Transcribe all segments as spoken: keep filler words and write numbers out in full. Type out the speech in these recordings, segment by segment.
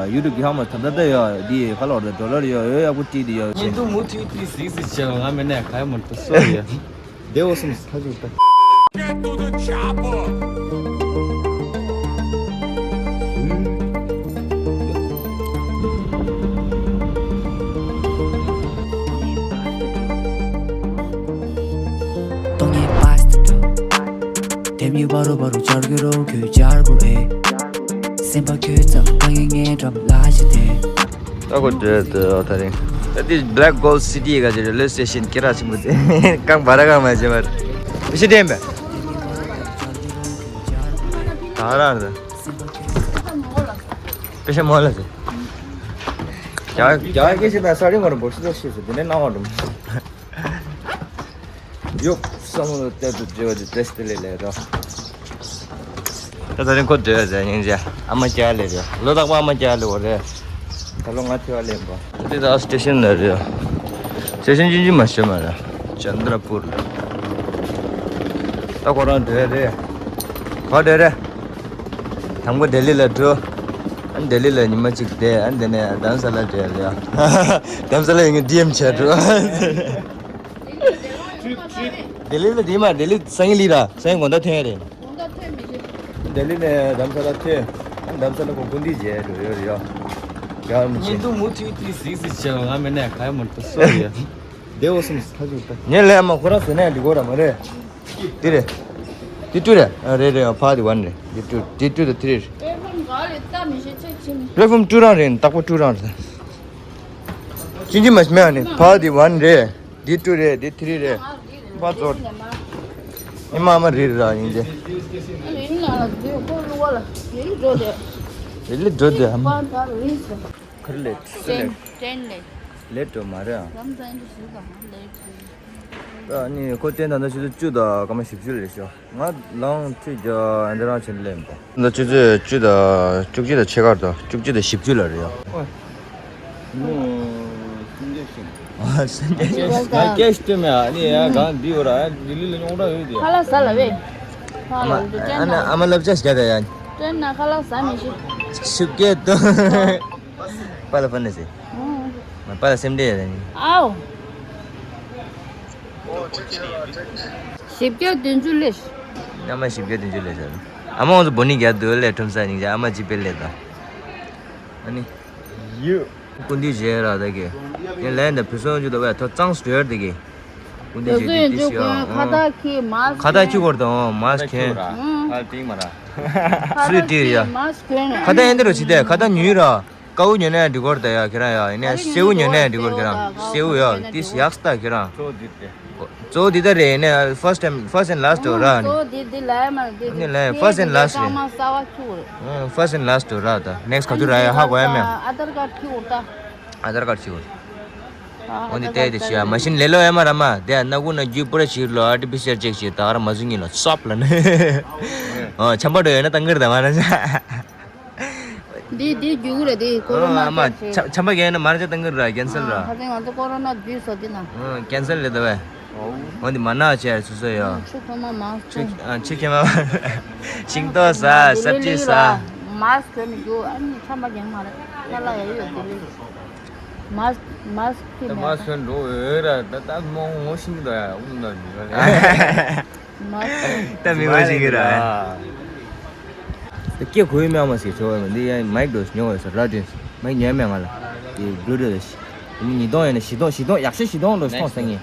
ཡུ་ཊུབ་ཀྱི་ཧ་མ་ད་ད་ད་ཡོད་འདི་ཁ་ལོར་ད་ཌོ་ལར་ཡོད་ཡོད་ཡག་པོ་བྲིས་འདི་ཡོད་ཉིན་དུ་མུ་མཐུད་དུ་གཟིགས་གཟིགས་བྱས་ང་མི་ནས་ག་ཡ་མ་ཏུ་སོ་ཡ། Get to the chopper. སྟོང་ཉིད་པ་སྟེ་འགྲོ། དེ་མི་བ་རུ་བ་རུ་འཆར་གི་རོ་ཁྱོད་འཆར་གོ་ཨེ། སེམས་པ་ཁྱོད་ཙམ་ད་ངས་ངའི་འགྲམ་ལ་ཞི་དེ། ད་གོ་འདྲེ་དེ་ཨོ་ད་རིང་། ད་དེ་Black Gold City ག་ཅི་རེ་ལོས་སི་ཊེ་ཤན་ཁྱེད་ར་ཆེན་པོ་དེ་གང་བ་ར་གང་མ་བྱེད་པར་ཕི་ཤི་དེ་ཡིན་པས། ད་ར་ར་ད། དཔེ་ཤ་མོ་ལ་ཟེར། རྒྱ་རྒྱ་སྐད་ཤེས་ན་ས་རིང་བར་འབོར་ཤི་ལ་ཤེས་སོ་དེ་ནས་སྣང་བ་འགྲོ། ཡོག་བསམ་བློ་གཏད་དུ་འབྲེལ་བ་དེ་ཏེ་སྟེ་ལེ་ལེ་རོ། ད་ད་རིང་ཁོ་འདྲེ་ཟེར་སྙིང་རྗེ་ཨ་མ་སྐྱ་ལེ་རོ་ལོ་རྟག་པ་ཨ་མ་སྐྱ་ལེ་འོ་རེ། ད་ལོ་ང་ཐེ་བ་ལེན་པ། འདི་ད་སི་ཊེ་ཤན་ལ་རེད། སི་ཊེ་ཤན་ཅི་ཅི་མ་ཤེས་མ་རེད། ཅན་དྲ་པུར་ལ། ད་ཁོ་རང་འདྲེ་རེད། ག་འདྲེ་རེད། དང་པོ་ལྡི་ལི་ལ་འགྲོ། ཨ་ལྡི་ལི་ལ་ཉི་མ་གཅིག་བསྡད་ཨ་འདི་ནས་རྡ་རམ་ས་ལ་འགྲོ་ཡ། རྡ་རམ་ས་ལ་ཡོང་གི་ཌི་ཨེམ་བྱས་འགྲོ། ལྡི་ལི་ལ་དེ་མ་ལྡི་ལི་སང་ཉིན་ལི་ར་སང་ཉིན་དགོང་དག་ཐོན་ཡ་རེད། དགོང་དག་ཐོན་མི་ཤེས། ལྡི་ལི་ནས་རྡ་རམ་ས་ལ་ཐོན། ཨ་རྡ་རམ་ས་ལ་ཁོ་སྐུ་མདུན་མཇལ་འགྲོ་ཡོད་རེད་ཡ། ཡ་མི་ཉིན་ཆེ། དུ་མུ་མཐུད་དུ་གཟིགས་གཟིགས་བྱས་ང་མི་ནས་ག་ཡ་མ་ཏུ་སོ་ཡ། བདེ་བོ་སོང་ཁ་ཅིག་ལྟ། ངས་ལས་མ་ཁོ་རང་བཟོས་ནས་འགྲིག་གོ་ར་མ་རེད། འདི་རེད། འདི་ཊུ་རེད། ཨ་རེད་རེད་ཕ་འདི་ཝན་རེད། འདི་ཊུ་འདི་ཊུ་དང་ཐི་རི་རེད། པེ་ཕོམ་ག་ལས་ལྟ་མི་ཤེས་ཆེ་ཆེ་མི། པེ་ཕོམ་ཊུ་རང་རེད་ནི་རྟག་པར་ཊུ་རང་རེད། ཅིན་ཅིན་མ་ཤི་མེད་ཨ་ནི་ཕ་འདི་ཝན་རེད། འདི་ཊུ་རེད་འདི་ཐི་རི་རེད། ཕ་ཚོར། ཨི་མ་ཨ་མ་རི་རི་ར་ཡིན་ཏེ། རི་ལི་འགྲོ་དེ། ཁར་ལེ་ཏི་སི་ལེ། ལེ་ཏོ་མ་རེད་ཨ། ཨ་ནི་ཁོ་ཏན་ད་ལྟ་ཆུ་ཚོད་བཅུ་དང་སྐར་མ་བཞི་བཅུ་ལས་ཤོག་ང་ལང་ཁྲིད་རྒྱ་འདི་རང་ཆེན་ལེན་པ། ད་ཆུ་ཚོད་བཅུ་དང་བཅུ་གཅིག་དང་ཕྱེད་ཀར་དང་བཅུ་གཅིག་དང་བཞི་བཅུ་ལ་རེད་ཡ། ཨོ། ནོ། སུན་ཇེ་ཤིང་། ཨ་སུན་ཇེ་ཤིང་། ང་ཀེཤ་སྟོན་མེད་ཨ་ནི་ཡ་གང་འདི་ཡོད་ར་ལྡི་ལི་ལ་ཉོག་དྲ་ཡོད་དེ། ཁ་ལག་ཟ་ལ་བས། ཨ་མ་ཨ་ན་ཨ་མ་ལབ་ཅག་ཞིག་ག་ཡ། སྟོན་ན་ཁ་ལག་ཟ་མི་ཤེས། ཤུགས་སྐྱེད་དོ། པ་ལ་ཕན་ནི་སི། ཨོ། མ་པ་ལ་སེམས་འདྲེ་ཡ་ནི། ཨའོ། བཞི་བརྒྱ་བདུན་ཅུ་ལེ། ཨ་མ་བཞི་བརྒྱ་བདུན་ཅུ་ལེ་ཟེར། ཨ་མ་ང་ཚོ་བོ་ནི་རྒྱ་དུ་ལེ་ཁྲོམ་ས་ཉིན་རྒྱ་ཨ་མ་ཅི་པེ་ལེ་ད། ཨ་ནི། ཡུ། ཀུན་ཏི་ཇེ་ར་ད་གེ། ཡིན་ལན་ད་བུ་སོང་ཅུ་ད་བས་ཐོ་གཙང་སུ་ཡོད་ད་གེ། ཀུན་ཏི་ཇེ་དེ་དེ་ཤི་ཡ། ཁ་ཏ་ཁི་མ་སི། ཁ་ཏ་ཁི་གོར་དང་མ་སི་ཁེན། ཁ་ཏ་ཁི་ར། ཁ་ཏ་ཁི་མ་སི་ཁེན། ཁ་ཏ་ཡན་དེ་རོ་ཆི་དེ་ཁ་ཏ་ཉུས་ར། དཀར་བོ་ཉོས་ན་འགྲིག་གོ་རེད་ད་ཡ་ཁྱེད་རང་ཡ་ཡིན་ནའི་སེར་བོ་ཉོས་ན་འགྲིག་གོ་རེད་ཁྱེད་རང་སེར་བོ་ཡ་ཏིས་ཡག་སྟ་ཁྱེད་རང་གཙོ་བོ་འདི་ལྟ་རེད་ཡིན་ནའི་first time first and last ར་ནི་ནི་ལ་first and last རེད། first and last ར་ད་next ག་དུས་ར་ཡ་ཧ་གོ་ཡ་མེད། ཨ་དར་ཀར་ཁྱི་འོ་ད། ཨ་དར་ཀར་ཁྱི་འོ། འོ་འདི་ལྟས་དེ་ཤི་ཡ་མ་ཤིན་ལེ་ལོ་ཡ་མ་ར་མ་དེ་ཡ་ན་གུ་ན་རྒྱུ་པུ་ར་ཤིར་ལོ་artificial check ཤིར་ད་ག་ར་མ་ཟུ་ཉིན་ལོ་སོབ་ལ་ནི་ཨོ་ཆམ་པ་འགྲོ་ཡོད་ན་ད་ངིར་ད་མ་ར་ཤ། འདི་འདི་རྒྱུག་རེད་འདི་ཀོ་རོ་ན་ཨ་མ་ཆ་ཆམ་པ་རྒྱག་ན་མར་ཆ་བཏང་གི་ར་ཀན་སལ་ར། ཁ་སང་ང་ཚོ་ཀོ་རོ་ན་འདུས་སོ་འདི་ན། ཨ་ཀན་སལ་རེད་ད་བས། འོ་འདི་མ་ན་ཆེ་སུ་སོ་ཡོ། ཆུ་ཁོ་མ་མང་སོ། ཆུ་ཨ་ཆུ་ཁེ་མ། ཤིང་ཏོག་ཟ་སབ་ཅི་ཟ། མ་སི་ཁོ་མི་རྒྱུག་ཨ་ནི་ཆམ་པ་རྒྱག་མ་རེད་ཁ་ལ་ཡ་ཡོད་འདི་རེད། མ་སི་མ་སི་ཁི་ད་མ་མ་སི་ཁོ་འགྲོ་འོས་ར་ད་ད་མོ་ངོ་ཤིང་ཏོག་ཡ་འུ་ན་འདི་ར། ད་མི་ངོ་ཤེས་ཀྱི་ར། ད་སྐད་གོ་ཡི་མེད་མ་ཟེར་ཆོག་པ་མི་འདི་ཡང་མའིག་འགྲོ་ཉོ་བས་སོ་ར་དྲིན་མའིག་ཉོས་མེད་ང་ལ། དེ་བླུ་འགྲོ་ལ་ཉིས་སྟོང་ཡིན་ན་བཞི་སྟོང་བཞི་སྟོང་ཡག་ཤོས་བཞི་སྟོང་འགྲོ་མཐོང་སང་ངས།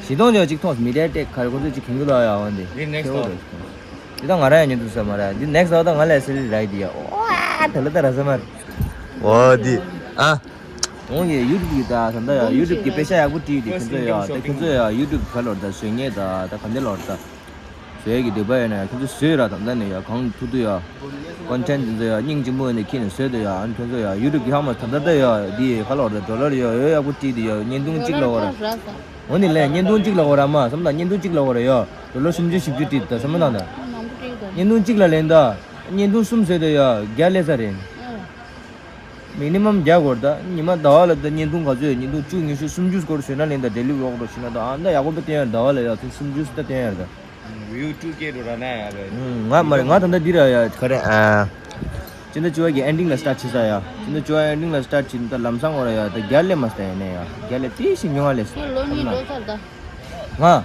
བཞི་སྟོང་ཅོག་གཅིག་མཐོང་མི་དེ་ཏེག་ག་རེ་ཁོ་ཚོས་གཅིག་གྱོན་གི་ལ་ཡ་འོན་ཏེ་ཁེ་བོ་འགྲོ་མཐོང་། འདི་ད་ང་རང་ཡང་ཉོ་ཐུབ་ས་མ་རེད་འདི་next ད་ང་ལ་སེ་རི་ར་ཡི་འདི་ཡ་ཨོ་ཨ་ད་ལ་ད་ར་ས་མ་རེད། ཨོ་འདི་ཨ། འོང་ཡེ་ཡུ་ཊུབ་ཀྱི་ད་ད་ད་ཡ་ཡུ་ཊུབ་ཀྱི་དཔེ་ཆ་ཡག་པོ་བྲིས་ཏེ་ཁྱོད་ཚོ་ཡ་ད་ཁྱོད་ཚོ་ཡ་ཡུ་ཊུབ་ག་ལོར་ད་བཟོས་ངེས་ད་ད་ག་འདི་ལོར་ད་བཟོས་ཀྱི་འདོད་པ་ཡོད་ན་ཡ་ཁྱོད་ཚོ་བཟོས་ར་ད་ད་ནས་ཡ་གང་ཐུབ་ཐུབ་ཡ་ཀོན་ཊེན་ཊི་འདི་ཚོ་ཡ་སྙིང་རྗེ་མོ་ཡོད་ནས་ཁྱེད་ནས་བཟོས་ད་ཡ་ཨ་ཁྱོད་ཚོ་ཡ་ཡུ་ཊུབ་ཀྱི་ཧ་མ་ད་ད་ད་ཡ་འདི་ག་ལོར་ད་ཌོ་ལར་ཡ་ཡོད་ཡག་པོ་བྲིས་ཏེ་ཡ་བརྙན་ཐུང་གཅིག་ལ་འོ་ར་འོ་ནི་ལས་བརྙན་ཐུང་གཅིག་ལ་འོ་ར་མ་བསམ་ད་བརྙན་ཐུང་གཅིག་ལ་འོ་ར་ཡ་ཌོ་ལར་སུམ་ཅུ་བཞི་བཅུ་བྲིས་ད་བསམ་མ་ད་ད་བརྙན་ཐུང་གཅིག་ལ་ལེན་ད་བརྙན་ཐུང་གསུམ་བཟོས་ད་ཡ་བརྒྱ་ལས་ས་རེད། མི་ནི་མམ་བརྒྱ་སྐོར་ད་ཉི་མ་ཟླ་བ་ལ་ད་བརྙན་ཐུང་ག་ཚོད་བརྙན་ཐུང་བཅུ་ཉི་ཤུ་སུམ་ཅུ་སྐོར་བཟོས་ན་ལེན་ད་ཌེ་ལི་ཝི་ལོག་འགྲོ་ཤི་ན་ད་ཨ་ད་ཡག་པོ་ད་བསྟན་ཡ་ཟླ་བ་ལ་ཡ་ཚོད་སུམ་ཅུ་ད་བསྟན་ཡ་ད། ཝིའུ་ཊུ་ཀེ་འགྲོ་ར་ན་ཡ་རེད། ང་མ་རེད་ང་ད་ད་འདི་ར་ཡ་ག་རེ་ཨ། ཕྱི་ཟླ་བཅུ་པ་གི་ཨེན་ཌིང་ལ་སི་ཊར་ཊི་བྱས་ས་ཡ། ཕྱི་ཟླ་བཅུ་པ་ཨེན་ཌིང་ལ་སི་ཊར་ཊི་བྱས་ནས་ད་ལམ་སང་འོ་ར་ཡ། ད་རྒྱ་ལས་མ་སྟེ་ཡ་ནས་ཡ། རྒྱ་ལས་དེ་ཞིག་ཉུང་བ་ལས་སོ། ཁྱོད་ལོ་གཉིས་འགྲོ་ཚར་ད། ང་། ཨོ།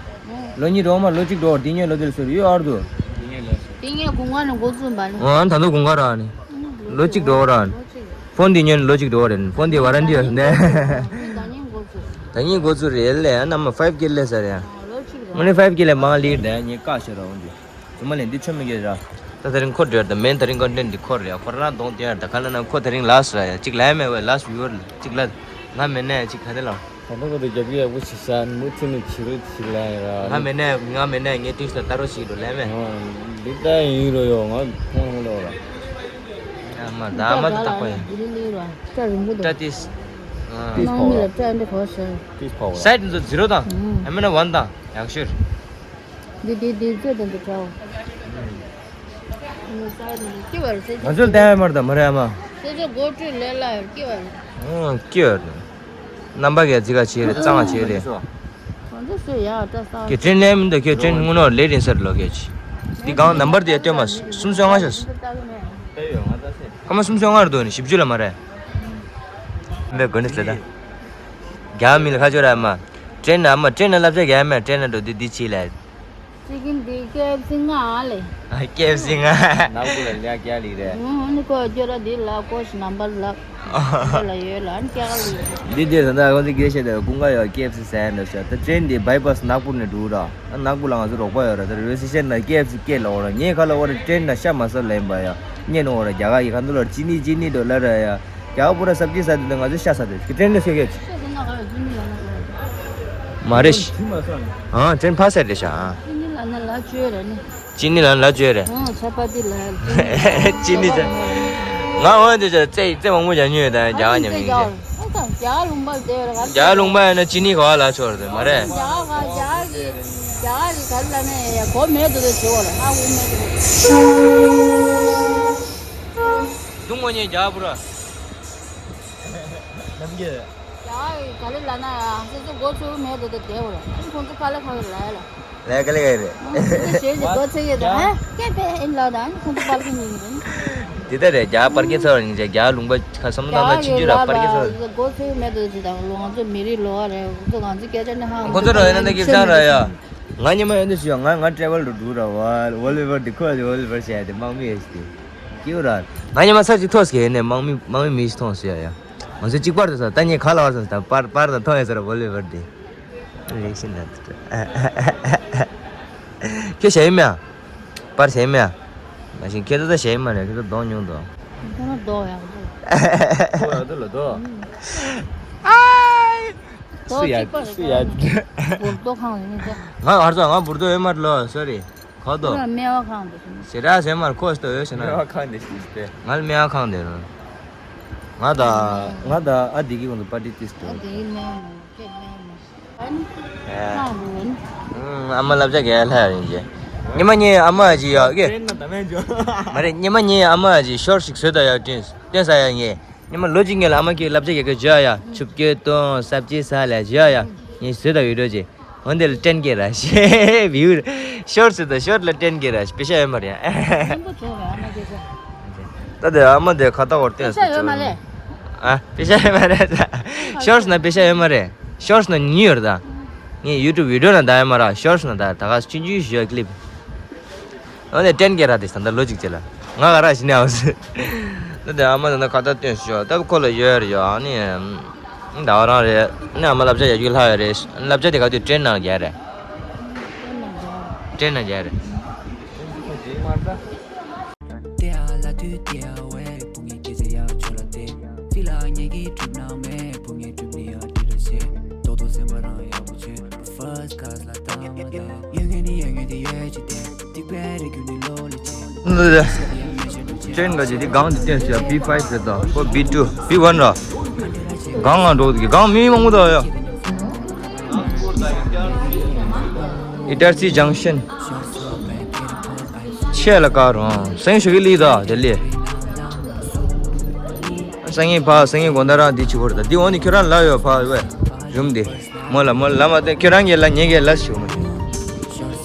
ལོ་གཉིས་འགྲོ་མ་ལོ་གཅིག་འགྲོ་དེ་ཉིན་ལོ་དེར་སོ་ཡོད་ཨར་དུ། དེ་ཉིན་དགུན་ཁ་ནས་འགོ་བཙུགས་པ་ལས། ཨོ་ད་དུང་དགུན་ཁ་ར་ནི། ལོ་གཅིག་འགྲོ་ར་ནི། ཕོན་དེ་ཉིན་ལོ་གཅིག་འགྲོ་རེད། ཕོན་དེ་ཝ་རན་ཊི་ཡོད་ནས། ད་ཉིན་འགོ་བཙུགས་རེད་ལས་ཨ་ན་མ་ཕའིབ་ཀེ་ལས་ས་རེད། ཨོ་ལོ་གཅིག་ར། ངོ་ནས་ཕའིབ་ཀེ་ལས་མང་ལིར་དེ་ཉིན་བཀག་ཤེས་ར་འོང་དུས། ཚང་མ་ལས་འདི་ཆོ་མི་དགོས་ར། ད་དེ་རིང་ཁོ་འདྲ་ད་མེན་དེ་རིང་ཀོན་ཊེན་འདི་ཁོ་རེད་ཡ། ཁོ་རང་གདོང་དེ་ཡ་ད་ག་ལ་ན་ཁོ་དེ་རིང་ལ་སུ་ཡ་གཅིག་ལ་མེད་བས་ལ་སུ་ཡོད་གཅིག་ལ། ང་མེད་ན་གཅིག་ག་དེ་ལ། ད་ལྟ་ཁོ་དེ་རྒྱབ་ཀྱི་ཡག་པོ་ཞིག་ཤ་མུ་ཚི་ནི་བྱི་རུ་ཞིག་ལ་ཡ་ར། ང་མེད་ན་ང་མེད་ན་ངའི་ཏིས་ལ་ལྟ་རོགས་ཞིག་འགྲོ་ལ་མེད། འདི་ལྟ་ཡིན་རོ་ཡོ་ང་ཁོང་ལོ་ར། ཨ་མ་ད་མ་ད་ཁོ་ཡ། ད་རིང་པོ་ད་འདུག་ཏིས། ཏིས་ནང་ཕོ་མི་ལ་སྐྲ་འདི་གོ་ཤ། ཏིས་ཕོ་བ། སའིཌ་འདི་ཛི་རོ་དང་ཨ་མེད་ན་ཝན་དང་ཡག་ཤོས། འདི་འདི་འདི་ཚོད་དང་འདི་འདྲ་བོ། ང་ཚོ་ལྟ་ཡ་མར་དང་མ་རེད་ཨ་མ། ཁྱེད་ཚོ་འགོ་ཁྲིད་ལས་ལ་ཡོད་ཀྱི་བ། ཨང་ཀྱི་བ། རྣམ་པ་གས་ཙི་ག་བྱེད་རེད་གཙང་བ་བྱེད་རེད། ང་ཚོ་སུ་ཡ་བཀྲ་ས། ཀྱི་ཀྲེན་ལས་མི་འདུག་ཀྱི་ཀྲེན་དངོས་གནས་ལས་རིང་སར་ལོག་གས་ཅི། འདི་གང་ནམ་བར་དེ་སྟོན་མ་སུམ་སོ་ལྔ་ཤོས། ཁ་མ་སུམ་སོ་ལྔ་རེད་འདུག་ནི་བཞི་བཅུ་ལ་མ་རེད། མེད་དགོས་ནི་ཟེར་ད། རྒྱ་མི་ལ་ཁ་ཆོ་ར་མ། ཀྲེན་ན་མ་ཀྲེན་ན་བསླབ་བྱ་རྒྱ་མ་ཀྲེན་ན་འགྲོ་དུས་འདི་ཅི་ལས། ཅི་གིན་འདི་ཀེ་ཨེཕ་སི་ང་ལེ། ཨ་ཀེ་ཨེཕ་སི་ང་། ནག་པོ་ལ་ལས་རྒྱ་ལི་རེད། ཨུ་ནི་ཀོ་ཇོ་ར་འདི་ལ་ཀོ་ཤི་ནམ་བར་ལ། ལ་ཡོད་ལ་ཨན་ཀྱ་ལི། འདི་འདི་ད་ད་ཁོང་ཚོ་སྐད་བཤད་དེ་ཀུན་དགའ་ཡོད་ཀེ་ཨེཕ་སི་ཟ་ཡ་འདྲ་ཤ་ད་ཀྲེན་འདི་བྷའི་པ་སི་ནག་པོ་ནས་འགྲོ་ར། ཨ་ནག་པོ་ལ་ང་ཚོ་རོགས་པ་ཡོད་ར། ད་རེ་སི་ཤན་ན་ཀེ་ཨེཕ་སི་སྐད་ལ་འོ་ར་ངས་ཁ་ལ་འོ་ར་ཀྲེན་ན་ཤ་མ་ཟ་ལེན་པ་ཡ། ཉེ་ནོ་འོ་ར་རྒྱ་ག་ཡི་ཁ་འདུ་ལ་ཅི་ནི་ཅི་ནི་འགྲོ་ལ་ར་ཡ། རྒྱ་ག་པུ་ར་སབ་ཇི་ཟ་དེ་ད་ང་ཚོ་ཤ་ཟ་དེ་ཀྲེན་ལ་ཤོད་གས། མ་རེད་ཤི། ཨ་ཀྲེན་ཕ་སེ་རེད་ཤ། ཅི་ནི་ལ་ན་ལ་བཅོས་རེད་ནི། ཅི་ནི་ལ་ན་ལ་བཅོས་རེད། ཨ་ཆ་པ་ཏི་ལ། ཅི་ནི་ཅ། ང་འོན་ཏེ་ཅ་རྩེ་རྩེ་མང་པོ་ཡང་ཉོས་ད་རྒྱ་ག་ཉམས་ཉོས་ཅེ། རྒྱ་ལུང་པ་དེ་ར། རྒྱ་ལུང་པ་ཡིན་ན་ཅི་ནི་ག་བ་ལ་ཆོར་དེ་མ་རེད། རྒྱ་ག་རྒྱ་གི་རྒྱ་གི་ག་ལ་ནས་གོ་མེད་དུ་དེ་བྱོས་ལ་ཧ་གོ་མེད་དུ། དུང་མོ་ཉེ་རྒྱ་པུ་ར། ནམ་རྒྱལ། རྒྱ་ཡི་ག་ལེ་ལ་ན་ཡ་སོ་སོ་འགོ་ཚུགས་མེད་དུ་དེ་བདེ་བོ་ར། ཁོང་ཚོ་ཁ་ལེ་ཁ་ལེ་ལ་ཡ་ལ། ལས་ཀ་ལས་ཀ་རེད། ཁོང་ཚོ་ཞེས་ཀྱི་འགོ་ཚུགས་ཡོད་དུ་ཧ་སྐད་པས་ཨིན་ལ་དང་ཁོང་ཚོ་པར་ཁི་ཉིན་རེད། དེ་ལྟར་རེད་རྒྱ་པར་སྐད་ཚོར་ཡིན་ཅེ་རྒྱ་ལུང་པ་ཁ་བསམ་བློ་བཏང་ན་ཕྱིན་རྒྱུ་ར་པར་སྐད་ཚོར། འགོ་ཚུགས་མེད་དུ་ཅི་དང་ལོ་ང་ཚོ་མི་རིགས་ལོ་བ་རེད། ཁོང་ཚོ་ང་ཚོ་སྐད་ཆ་ནི་ཧ་ཁོང་ཚོ་ར་ཡིན་ན་འདི་སྐད་ཆ་ར་ཡ། ང་ཉི་མ་ཡོད་འདི་ཞུ་ཡ་ང་ང་ཊེ་ཝལ་རུ་འགྲོ་ར་བ་ཝོ་ལི་བར་དི་ཁོ་ཝོ་ལི་བར་བྱས་ཏེ་དམག་མི་ཡོད་ཞིག་སྐྱིད་ར། ང་ཉི་མ་ཚར་གཅིག་ཐོག་སྐྱེས་ནས་དམག་མི་དམག་མི་མི་ཞིག་མཐོང་ཟེར་ཡ། ང་ཚོ་གཅིག་པར་དུ་ས་ད་ངས་ག་ལ་བར་སོང་ད་པར་པར་དང་མཐོང་ཡ་ཟེར་བོ་ལེ་བར་དེ། རེག་ཤིན་ན་ཁྱོད་ཞེ་མེ་ཨ། པར་ཞེ་མེ་ཨ། མ་གཞི་ཁྱེད་ཚོ་ད་ཞེ་མ་རེད། ཁྱེད་ཚོ་གདོང་ཉུང་དོ། ཁོ་ན་རྡོ་ཡག་པོ། ཁོ་ཡག་དོ་ལ་རྡོ། ཨ། སུ་ཡ་སུ་ཡ། འབུར་རྡོ་ཁང་ཡིན་ད། ང་ཧར་ཚོ་ང་འབུར་རྡོ་ཡོད་མ་རེད་ལོ་སོ་རི། ག་དོ། ཁོ་ལ་སྨེ་བ་ཁང་དུ་ཞིག་སེ་ར་སེ་མར་ཁོ་སྟོ་ཡོད་ཤེ་ན། སྨེ་བ་ཁང་དེ་ཞིག་སྟེ། ང་ལ་སྨེ་བ་ཁང་དེ་རུ། ང་ད་ང་ད་ཨ་དེ་གི་ཀོང་དུ་པར་ཏི་ཏིས་ཏོ། ཨ་དེ་གི་སྨེ་བ་མ་ཁྱེད་སྨེ་བ་མ། ཨ་ནི་ཨེ། ཁང་དུ་ཡིན། ཨུམ་ཨ་མ་ལབ་ཅ་ག་ལ་ཡིན་ཅེ། ཉི་མ་ཉེ་ཨ་མ་ཅི་ཡོད་གི། མ་རེད་ཉི་མ་ཉེ་ཨ་མ་ཅི་ཤོར་ཞིག་བཟོས་ད་ཡ་ཏིས་ཏིས་ཨ་ཡ་ངེ། ཉི་མ་ལོ་གཅིག་སྔོན་ལ་ཨ་མ་ཁྱེད་ལབ་ཅེ་ག་གི་བརྗོད་ཡ་ཆུབ་སྐྱོད་གཏོང་སབ་ཅི་ས་ལ་བརྗོད་ཡ་ངས་བཟོས་ད་ཡོད་འགྲོ་ཅེ། འོན་ཏེ་ལ་ཀྲེན་ཀེ་ར་ཤེ་བིའུ་ཤོར་སི་ད་ཤོར་ལ་ཀྲེན་ཀེ་ར་པེ་ཤ་ཡོད་མ་རེད། ཉིན་པོ་བྱུང་བས་ཨ་མ་སྐད་ཆ། ད་དེ་ཨ་མ་དེ་ཁ་ཏ་བོར་བསྟན་པེ་ཤ་ཡོད་མ་རེད། ཨ་པེ་ཤ་ཡོད་མ་རེད། ཤོར་སི་ན་པེ་ཤ་ཡོད་མ་རེད། ཤོར་སི་ན་ཉིན་ཡོད་རེད་ད། ངས་ཡུ་ཊུབ་བི་ཌི་ཡོ་ན་ད་ཡོད་མ་ར་ཤོར་སི་ན་ད་ད་ག་ཆུང་ཆུང་ཞིག་ཡོད་ཀི་ལིབ། འོ་ནས་ཀྲེན་ཀེ་ར་དེ་ས་འདི་ལོ་གཅིག་བྱས་ལ། ང་ག་ར་ཞི་ནས་ཨོ་སི། འདི་དེ་ཨ་མ་འདི་ཁ་ཏ་སྟོན་ཤོག་ད་ཁོ་ལ་ཡོད་རེད་ཡོད་ཨ་ནི། ཟླ་བ་རང་རེད། ནི་ཨ་མ་བསླབ་བྱ་ཡག་རྒྱུ་ལྷག་ཡོད་རེད། བསླབ་བྱ་དེ་ག་དུས་ཀྲེན་ནང་རྒྱག་རེད། ཀྲེན་ནང་རྒྱག་རེད། ཀྲེན་ག་ཅིག་དེ་སྒང་དེ་སྟོན་ཟེར་བི་ཕའིབ་རེད་ད། ཁོ་བི་ཊུ་བི་ཝན་ར། སྒང་ང་འགྲོ་གི་སྒང་མི་མང་པོ་ད་ཡ། ཨི་ཊར་སི་ཇང་ཤན། ཆེ་ལ་ཀ་རང་སེང་ཞུ་གི་ལི་ད་དེ་ལི། སང་ཉིན་ཕ་སང་ཉིན་དགོང་དག་རང་འདི་ཆུ་བོར་ད་འདི་འོ་ནི་ཁྱོད་རང་ལ་ཡོད་ཕ་ཝེ། རུམ་འདི། མོ་ལ་མོ་ལ་མ་ཏེ་ཁྱོད་རང་གི་ལ་ཉེ་གི་ལ་ཞུ་མ་ཞུ།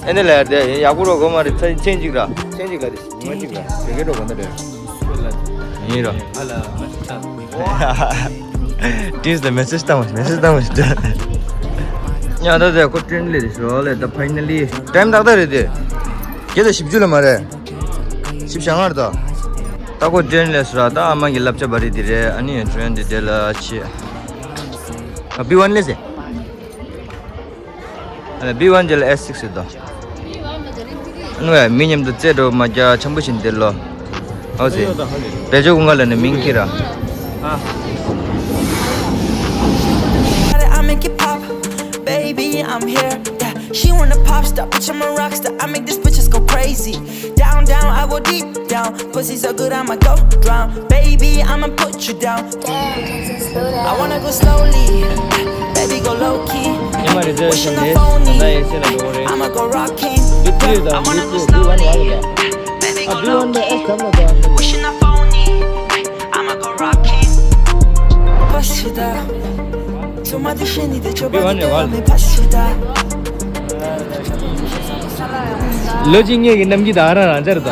ཨེ་འདི་ལ་ཡར་དེ་ཡག་པོ་རོ་གོ་མ་རེད། ཚེ་ཚེ་གཅིག་ར་ཚེ་གཅིག་ལ་དེ་ཉི་མ་གཅིག་ར་དེ་གེ་འགྲོ་གོ་ན་དེ། ཡིན་རོ། ཏིས་ལ་མེ་སེ་ཇི་བཏང་བ་མེ་སེ་ཇི་བཏང་བ་ཞིག་འདྲ། ཡ་ད་ད་ཁོ་ཊེན་ལེ་རེད་ཤོ་ལེ་ད་ཕའི་ན་ལི་ཊའིམ་ཏག་ཏག་རེད་དེ། བརྒྱད་དང་བཞི་བཅུ་ལ་མ་རེད། བཞི་བཅུ་ཞེ་ལྔ་རེད་ད། ད་ཁོ་ཊེན་ལེ་སོ་ར་ད་ཨ་མ་གི་བསླབ་བྱ་བ་རེད་དེ་རེད། ཨ་ནི་ཊེན་དེ་དེ་ལ་ཆེ། ཨ་བི་ཝན་ལེ་སེ། ཨ་བི་ཝན་དེ་ལ་ཨེ་སིགས་ཡོད་དོ། ནུ་ཡ་མི་མཉམ་དུ་རྩེད་འགྲོ་མ་རྒྱ་ཆམ་པོ་བཞིན་དེ་ལོ། ཨོ་ཟེ། བེ་ཇོ་ཀུན་དགའ་ལ་ནི་མིང་ཁྱེར་ར། I make it pop, baby, I'm here. Yeah, she wanna pop star, bitch, I'm a rock star. I make these bitches go crazy. Down, down, I go deep down. Pussy so good, I'ma go drown. Baby, I'ma put you down. I wanna go slowly. Baby, go low key. Pushing the phony. I'ma go rocking. I wanna go slowly. Baby, go low key. Pushing the phony. I'ma go rocking. Push it up. ལོ་གཅིག་ངེད་ཀྱི་རྣམ་འགྱུར་དང་ཨ་རང་རང་འཇར་དང་།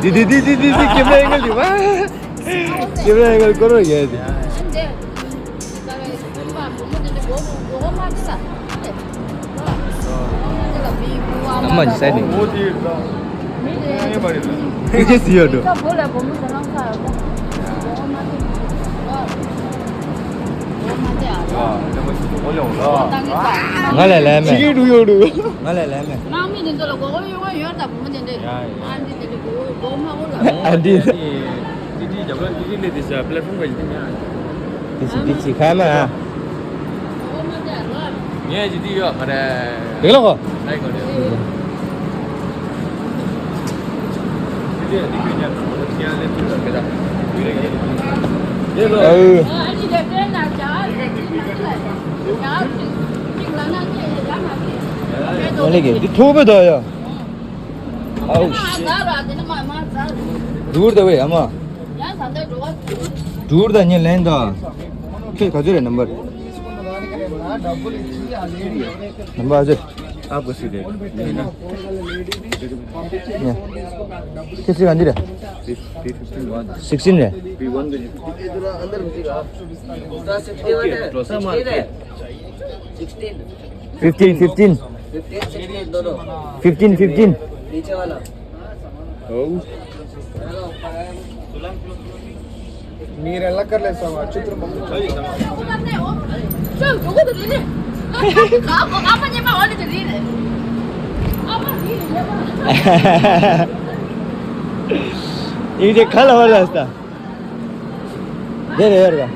དི་དི་དི་དི་དི་དི་ཀེམ་ར་ཨེང་གལ་དི་བ། ཀེམ་ར་ཨེང་གལ་སྐོར་བ་ཡོད་དེ། ཨ་མ་ཇི་སའི་ནས། ཨོ་དེ་ཡོད་ད། ཨེ་མ་རེད་ལ། ཁྱི་ཅེ་སི་ཡོད་འགྲོ། ང་ལས་ལས་མེད། ཅི་གི་འགྲོ་ཡོད་འགྲོ། ང་ལས་ལས་མེད། ནང་མི་དེ་ཚོ་ལ་མགོ་སྐོར་ཡོང་བ་ཡོད་ད་བུ་མོ་དེ་འདྲས། ཡ་ཡ། ཨ་འདི་དེ་འདྲས་མགོ་མགོ་མ་སྐོར་ལ། ཨ་འདི། ཏི་ཏི་རྒྱབ་ལ་ཏི་ཏི་ལས་དེ་ཤ་པི་ལེ་ཕོན་ག་ཡིན་ཏི་མེད་ཨ། ཏི་ཅི་ཏི་ཅི་ཁ་མ་ཨ། ངས་ཇི་ཏི་ཡོད་ག་རེ། དེ་ལ་གོ། ལའི་ག་རེ། ཏི་ཏི་ཡ་ཏི་ཁྱོད་ཉར་ཁོ་ཁྱེད་ལས་ཐུག་ད་ག་ད། ཡུ་རེ་ག་རེ། དེ་ལོ། ཨ་ཨུ། ཨོ་ལེ་གེ་འདི་ཐུག་པའི་ད་ཡ། ཨའུ་ཤི། འགྲུར་ད་བས་ཨ་མ། འགྲུར་ད་ཉེ་ལན་ད། ཁྱོད་ག་ཚོད་རེད་ནམ་བར། ནམ་བར་ཨ་ཚོད། आपको सीधे। ཁྱེད་ཚོད་ག་འདི་རེད། सिक्सटीन རེད། fifteen fifteen. Fifteen fifteen. नीचे वाला। नीरे लकर ले सवा चित्र। इनके खल हो रास्ता। दे रहे यार का।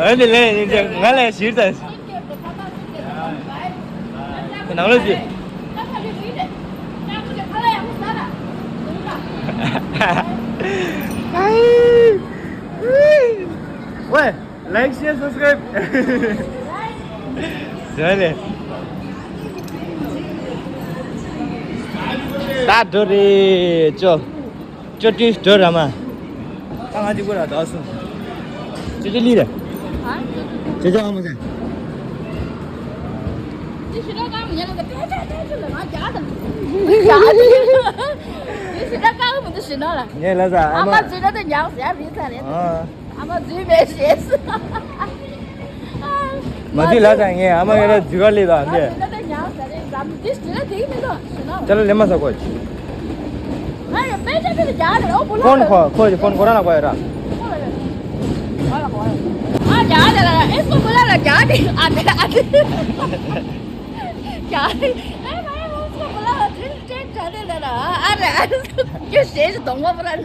अरे ले, इनके गले शीर्ष है। ནང་ལ་ཅི། ཝེ། Like, share, subscribe. ཟེར་ལེ། ད་འགྲོ་རེད་ཅོ། ཅོ་ཏིས་འགྲོ་ར་མ། ད་ང་ཅི་གོ་ར་ད་སུ། ཅི་ཅི་ལི་རེད། ཅི་ཅི་ཨ་མ་ཟེར། ངས་ལ་ཟ་ཨ་མ། ཨ་མ་འཛུལ་ན་ད་ཉག་ཟེར་རེད་ས་རེད། ཨ། ཨ་མ་འཛུལ་མེད་ཞེས། མ་འཛུལ་ལ་ད་ངས་ཨ་མ་ངས་ལ་འཛུལ་ག་ལི་ད་འདི། ཨ་འཛུལ་ན་ད་ཉག་ཟེར་རེད་ཟམ་འདི་འཛུལ་ན་དེ་མི་འདུག་ཞུ་ན། ཅ་ལ་ལེ་མ་ཟ་གོ་ཅི། ང་ཡང་དཔེ་ཆ་དེ་ལ་རྒྱག་རེད་ཨོ་བུ་ལོ། ཕོན་ཁོ་ཁོ་ཡི་ཕོན་ཁོ་རང་ལ་གོ་ཡ་ར། ཁོ་ལ་ཡོད། ང་ལ་གོ་ཡ། ང་རྒྱག་དེ་ལ་ཨེ་སོ་བུ་ལ་ལ་རྒྱག་དེ་ཨ་དེ་ཨ་དེ། རྒྱག་དེ་ཨེ་ང་ཡང་ཨེ་སོ་བུ་ལ་ལ་དྲན་དྲན་དྲན་དེ་ལ་ཨ་རེ་ཨ་རེ་སྐྱོ་ཞེས་ཞེས་གདོང་པ་བུ་ལ་ལ།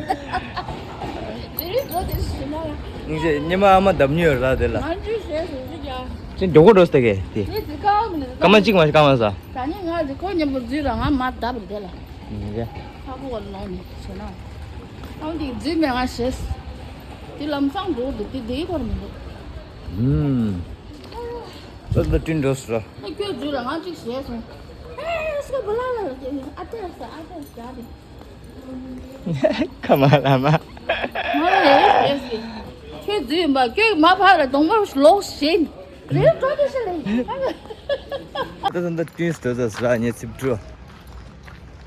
དེ་རིང་གོ་དེ་ཞུ་ན་ལ། སྙིང་རྗེ་སྙེ་མ་ཨ་མ་བརྡབ་ཉོས་ར་དེ་ལ། ང་ཚོའི་ཞེས་ཞུ་ཞུ་རྒྱག་ཅི་མགྱོགས་པོ་འགྲོ་སྟེ་གས་དེ། དེ་དེ་ཀའོ་མི་འདུག་སྐར་མ་གཅིག་མ་ཞིག་སྐར་མ་ཟ། ད་ནི་ང་རི་ཁོ་མཉམ་པོ་འཛུལ་ར་ང་མ་བརྡབ་ར་དེ་ལ། ཨ་ཁུ་བ་ལོང་ནི་བྱས་ན། ཨང་དེ་རྫུས་མེད་ང་ཞེས། དེ་ལམ་སང་འགྲོ་འདུག་དེ་དེའི་སྐོར་མི་འདུག་ཨུམ། ད་ད་ཏིན་འགྲོ་སོང་། ཨ་ཁྱོད་རྫུས་ར་ང་ཅིག་ཞེས་སོང་། ཨེ་སྐོར་བུ་ལ་ལ་ལ་ཀྱེ་ཨ་ཏེ་ས་ཨ་ཏེ་ས་ཨ་ཏེ། ཁ་མ་ལ་མ། ང་ལ་ཞེས་ཞེས། ཁྱོད་རྫུས་ཡིན་པ་ཁྱོད་མ་ཕར་ར་གདོང་པར་ལོག་ཞེས། རེད་འགྲོ་དེ་ཤི་ལེ། ད་ད་ད་ཏུན་སྟོད་ཟ་ཟ་ངས་ཚིབ་འགྲོ།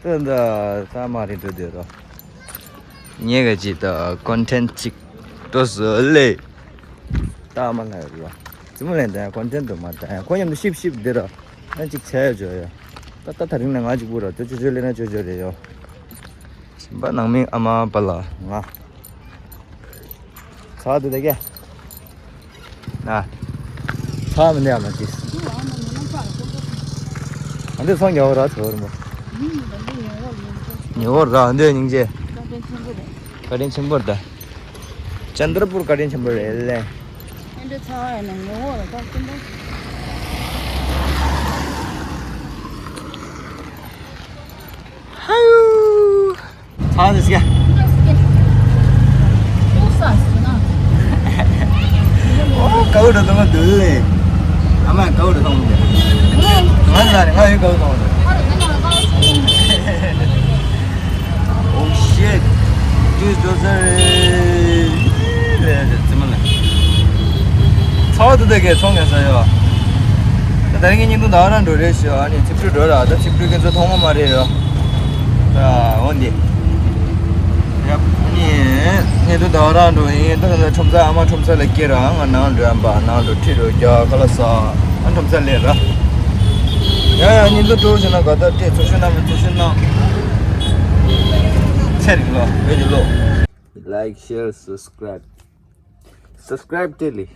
ད་ད་ད་མ་རེད་འགྲོ་དེ་རོ། ངས་ག་ཅི་ད་ཀོན་ཊེན་ཊི་ཅིག་འགྲོ་ཟོ་ལེ། ད་མ་ལ་རོ། ཙི་མོ་ལེན་ད་ཀོན་ཊེན་ཊི་འགྲོ་མ་ད་ཁོ་མཉམ་དུ་ཤིབ་ཤིབ་དེ་རོ། ན་ཅིག་ཆ་ཡ་འཇོ་ཡ། ད་ད་ད་རིང་ན་ང་ཅིག་བུ་རོ་ཅོ་ཅོ་ཅོ་ལེ་ན་ཅོ་ཅོ་རེ་ཡོ། ཞིམ་པ་ནང་མི་ཨ་མ་པ་ལ་ང་། ཚ་དུ་དེ་གེ། ན། ཚ་མི་འདི་ཨ་མ་ཅིས། ཨ་འདི་ཚོང་རྒྱག་ར་ཚོར་མོ། ཉེ་བོ་ར་འདི་སྙིང་རྗེ། བཀའ་དྲིན་ཆེན་པོ་རེད། ཅན་དྲ་པུར་བཀའ་དྲིན་ཆེན་པོ་རེད་ལེ། ཧའུ། ཚ་ནི་སྐྱ། ཨོ་ཀའུ་འགྲོ་དང་འདུལ་ལེ། ཨ་མ་ཀའུ་འགྲོ་དང་འདུལ། ང་ལ་ང་ཡི་ཀའུ་དང་འདུལ། Oh shit. Juice འགྲོ་ས་རེད། རེད་རེད་ཙི་མ་ལ། ཚ་བ་དུ་དེ་གས་ཚོང་ངས་ས་ཡོ། ད་ད་རིང་གི་ཉིན་དུ་ཟླ་བ་རང་འགྲོ་རེད་ཤི་ཨ་ནི་ཚིབ་ཁྲུ་འགྲོ་ར་ད་ཚིབ་ཁྲུ་ཁྱེད་ཚོ་མཐོང་མ་མ་རེད་ཡོ། ད་འོ་འདི། ཡ་ཨ་ནི་ངས་དུ་ཟླ་བ་རང་འགྲོ་ཡིན་ད་ད་ཁྲོམ་ས་ཨ་མ་ཁྲོམ་ས་ལ་སྐྱེལ་ར་ང་ནང་འགྲོ་ཡ་འབའ་ནང་འགྲོ་ཁྲི་རུ་རྒྱ་ཁ་ལ་ས་ཨ་ཁྲོམ་ས་ལས་ར། ཡ་ཡ་ཉིན་དུ་འགྲོ་ཞིག་ན་ག་ད་ཏྲེ་ཚོ་ཤུ་ན་མི་ཚོ་ཤུ་ན། ཚེ་རིང་ལོ་བོད་ཀྱི་ལོ། Like, share, subscribe. Subscribe ཏེ་ལི།